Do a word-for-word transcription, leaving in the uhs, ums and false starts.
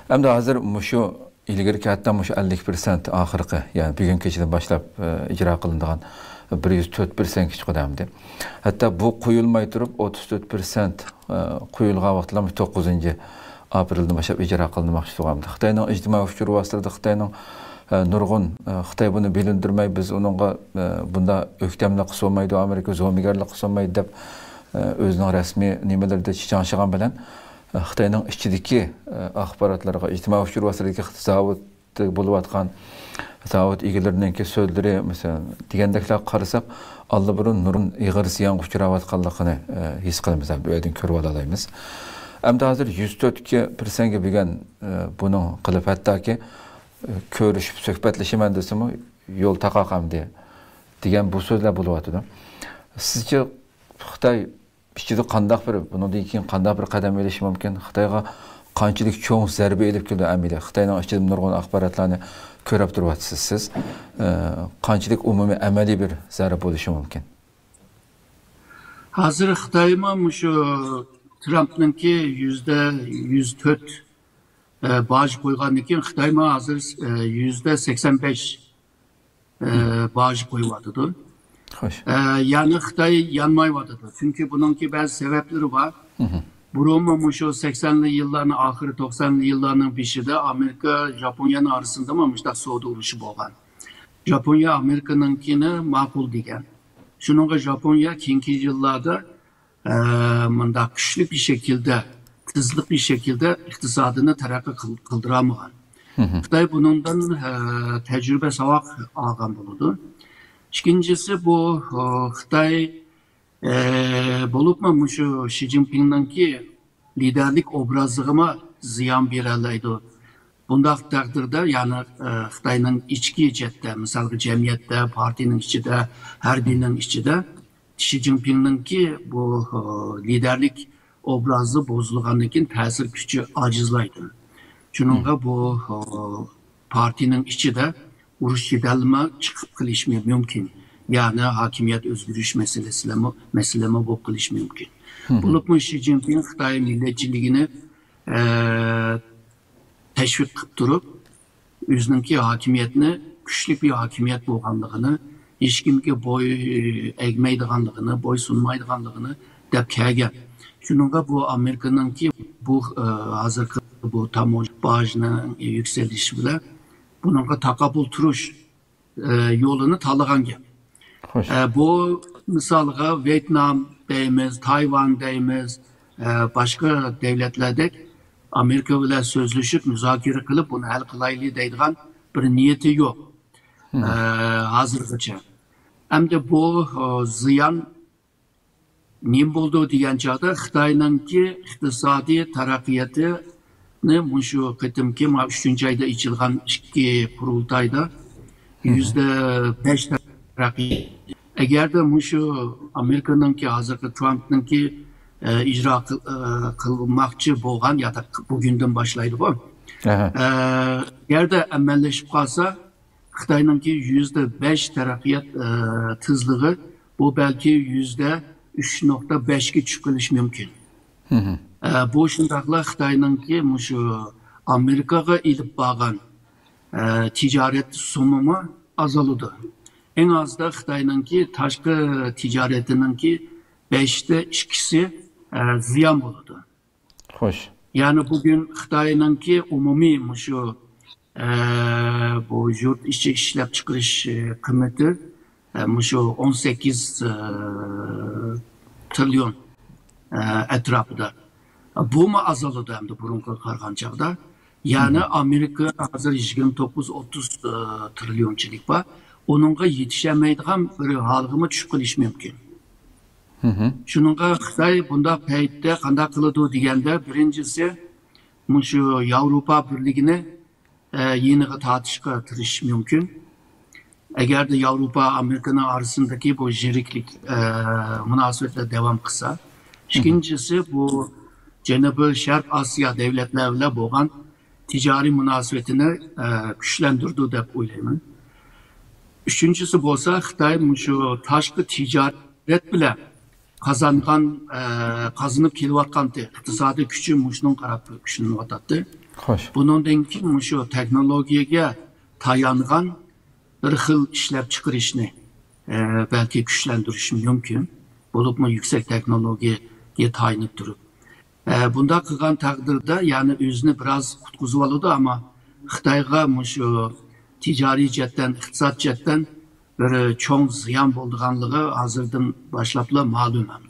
ئەمدى ھازىر مۇشۇ ئىلگىرىكى ھەتتا مۇشۇ ئەللىك پىرسەنت ئاخىرقى، يەنى بۈگۈنكى كېچىدىن باشلاپ، ئە، ئىجرا قىلىنىدىغان بىر يۈز تۆت پىرسەنتكە چىقىدۇ ئەمدى. ھەتتا بۇ قويۇلماي تۇرۇپ، ئوتتۇز تۆت پىرسەنت، ئە، قويۇلغان ۋاقىتلار توققۇزىنچى ئاپرېلدىن باشلاپ ئىجرا قىلىنماقچى تۇرغان ئەمدى. خىتاينىڭ ئىجتىمائىي ئۇچۇر ۋاسىتىلىرىدە خىتاينىڭ، ئە، نۇرغۇن، ئە، خىتاي بۇنى بىلىندۈرمەي، بىز ئۇنىڭغا، ئە، بۇنداق ئۆكتەملىك قىلسا بولمايدۇ، ئامېرىكا زومىگەرلىك قىلسا بولمايدۇ دەپ، ئە، ئۆزىنىڭ رەسمىي نېمىلىرىدە چىچاڭشىغان بىلەن، خىتاينىڭ ئىچىدىكى، ئە، ئاخباراتلارغا، ئىجتىمائىي ئۇچۇر ۋاسىتىلىرىدىكى زاۋۇتتا بولۇۋاتقان زاۋۇت ئىگىلىرىنىڭكى سۆزلىرى، مەسىلەن، دېگەندەكلەرگە قارىساق، ئاللىبۇرۇن نۇرغۇن ئېغىر زىيانغا ئۇچراۋاتقانلىقىنى، ئە، ھېس قىلىمىز ھەم بۇ يەردىن كۆرۈۋالالايمىز. ئەمدى ھازىر يۈز تۆتكە پىرسەنتكە بۈگۈن، ئە، بۇنىڭ قىلىپ، ھەتتاكى، ئە، كۆرۈشۈپ سۆھبەتلىشىمەن دېسىمۇ، يول تاقاق ئەمدى دېگەن بۇ سۆزلەر بولۇۋاتىدۇ. سىزچە خىتاي ئىچىدە قانداق بىر، بۇنىڭدىن كېيىن قانداق بىر قەدەم ئېلىشى مۇمكىن؟ خىتايغا قانچىلىك چوڭ زەربە ئېلىپ كېلىدۇ ئەمەلىي؟ خىتاينىڭ ئىچىدە نۇرغۇن ئاخباراتلارنى كۆرۈپ تۇرۇۋاتىسىز سىز. ئە، قانچىلىك ئومۇمىي ئەمەلىي بىر زەربە بولۇشى مۇمكىن؟ ھازىر خىتايمۇ مۇشۇ ترامپنىڭكى يۈزدە يۈز تۆت، ئە، باج قويغاندىن كېيىن خىتايمۇ ھازىر، ئە، يۈزدە سەكسەن بەش ئە، باج قويۇۋاتىدۇ. خوش. ئە، يەنى خىتاي يانمايۋاتىدۇ. چۈنكى بۇنىڭكى بەزى سەۋەبلىرى بار. بۇرۇنمۇ مۇشۇ سەكسەنلىك يىللارنىڭ ئاخىرى، توقسانلىق يىللارنىڭ بېشىدا ئامېرىكا، ژاپونىيەنىڭ ئارىسىندىمۇ مۇشۇنداق سودا ئۇرۇشى بولغان. ژاپونىيە ئامېرىكىنىڭكىنى ماقۇل دېگەن. شۇنىڭغا ژاپونىيە كېيىنكى يىللاردا ئە، مۇنداق كۈچلۈك بىر شەكىلدە، تېزلىك بىر شەكىلدە ئىقتىسادىنى تەرەققىي قىل-، قىلدۇرالمىغان. خىتاي بۇنىڭدىن، ئە، تەجرىبە ساۋاق ئالغان بولىدۇ. ئىككىنچىسى بۇ، ئۇ، خىتاي، ئە، بولۇپمۇ مۇشۇ شى جىنپىڭنىڭكى لىدەرلىك ئوبرازىغىمۇ زىيان بېرەلەيدۇ. بۇنداق تەقدىردە، يەنى، ئە، خىتاينىڭ ئىچكى جەھەتتە، مىسالغا جەمئىيەتتە، پارتىيىنىڭ ئىچىدە، ھەربىينىڭ ئىچىدە شى جىنپىڭنىڭكى بۇ، ئە، لىدەرلىك ئوبرازى بۇزۇلغاندىن كېيىن تەسىر كۈچى ئاجىزلايدۇ. شۇنىڭغا بۇ، ئە، پارتىيىنىڭ ئىچىدە ئۇرۇش جېدەلمۇ چىقىپ قېلىشى مۇمكىن. يەنى ھاكىمىيەت ئۆزگىرىش مەسىلىسىلەرمۇ، مەسىلىمۇ بولۇپ قېلىشى مۇمكىن. بولۇپمۇ شى جىنپىڭ خىتاي مىللەتچىلىكىنى، ئە، تەشۋىق قىلىپ تۇرۇپ، ئۆزىنىڭكى ھاكىمىيەتنى، كۈچلۈك بىر ھاكىمىيەت بولغانلىقىنى، ھېچكىمگە بوي ئەگمەيدىغانلىقىنى، بوي سۇنمايدىغانلىقىنى دەپ كەلگەن. شۇنىڭغا بۇ ئامېرىكىنىڭكى بۇ، ئە، ھازىرقى بۇ تاموژنا باجىنىڭ يۈكسىلىشى بىلەن بۇنىڭغا تاقابىل تۇرۇش، ئە، يولىنى تاللىغان گەپ. خوش. ئە، بۇ مىسالغا ۋيېتنام دەيمىز، تايۋان دەيمىز، ئە، باشقا دۆلەتلەردەك ئامېرىكا بىلەن سۆزلىشىپ، مۇزاكىرە قىلىپ، بۇنى ھەل قىلايلى دەيدىغان بىر نىيىتى يوق. ئە، ھازىرغىچە. ئەمدى بۇ، ئە، زىيان نېمە بولىدۇ دېگەن چاغدا، خىتاينىڭكى ئىقتىسادىي تەرەققىياتىنى مۇشۇ قېتىمقى مانا ئۈچىنچى ئايدا ئېچىلغان ئىككى قۇرۇلتايدا يۈزدە بەش تەرەققىي. ئەگەردە مۇشۇ ئامېرىكىنىڭكى ھازىرقى ترامپنىڭكى، ئە، ئىجرا قىل-، ئە، قىلماقچى بولغان يا بۈگۈندىن باشلايدىغۇ. ئەگەردە ئەمەلىيلىشىپ قالسا، خىتاينىڭكى يۈزدە بەش تەرەققىيات، ئە، تېزلىقى، بۇ بەلكى يۈزدە ئۈچ نۇقتا بەشكە چۈشۈپ قېلىشى مۇمكىن. ئە، بۇ شۇنداقلا خىتاينىڭكى مۇشۇ ئامېرىكىغا ئېلىپ بارغان، ئە، تىجارەت سومىمۇ ئازالىدۇ. ئەڭ ئازدا خىتاينىڭكى تاشقى تىجارىتىنىڭكى بەشتە ئىككىسى، ئە، زىيان بولىدۇ. خوش. يەنى بۈگۈن خىتاينىڭكى ئومۇمىي مۇشۇ، ئە، بۇ يۇرت ئىچى ئىشلەپچىقىرىش، ئە، قىممىتى، ئە، مۇشۇ ئون سەككىز، ئە، تىرىليون، ئە، ئەتراپىدا. بۇمۇ ئازالىدۇ ئەمدى بۇرۇنقىغا قارىغان چاغدا. يەنى ئامېرىكا ھازىر يىگىرمە توققۇز، ئوتتۇز، ئە، تىرىليونچىلىك بار. ئۇنىڭغا يېتىشەلمەيدىغان بىر ھالغىمۇ چۈشۈپ قېلىشى مۇمكىن. شۇنىڭغا خىتاي بۇنداق پەيتتە قانداق قىلىدۇ دېگەندە، بىرىنچىسى، مۇشۇ ياۋروپا بىرلىكىنى، ئە، يېنىغا تارتىشقا تىرىشىشى مۇمكىن. ئەگەردە ياۋروپا ئامېرىكىنىڭ ئارىسىندىكى بۇ يىرىكلىك، ئە، مۇناسىۋەتلەر داۋام قىلسا. ئىككىنچىسى، بۇ جەنۇبىي شەرق ئاسىيا دۆلەتلەر بىلەن بولغان تىجارىي مۇناسىۋىتىنى، ئە، كۈچلەندۈرىدۇ دەپ ئويلايمەن. ئۈچىنچىسى بولسا، خىتاي مۇشۇ تاشقى تىجارەت بىلەن قازانغان، ئە، قازىنىپ كېلىۋاتقانتى. ئىقتىسادىي كۈچى مۇشۇنىڭغا قاراپ كۈچلىنىۋاتاتتى. خوش. بۇنىڭدىن كېيىن مۇشۇ تېخنولوگىيەگە تايانغان بىر خىل ئىشلەپچىقىرىشنى، ئە، بەلكى كۈچلەندۈرۈشى مۇمكىن. بولۇپمۇ يۈكسەك تېخنولوگىيەگە تايىنىپ تۇرۇپ. ئە، بۇنداق قىلغان تەقدىردە، يەنى ئۆزىنى بىراز قۇتقۇزۇۋالىدۇ، ئەمما خىتايغا مۇشۇ تىجارىي جەھەتتىن، ئىقتىساد جەھەتتىن بىر چوڭ زىيان بولىدىغانلىقى ھازىردىن باشلاپلا مەلۇم.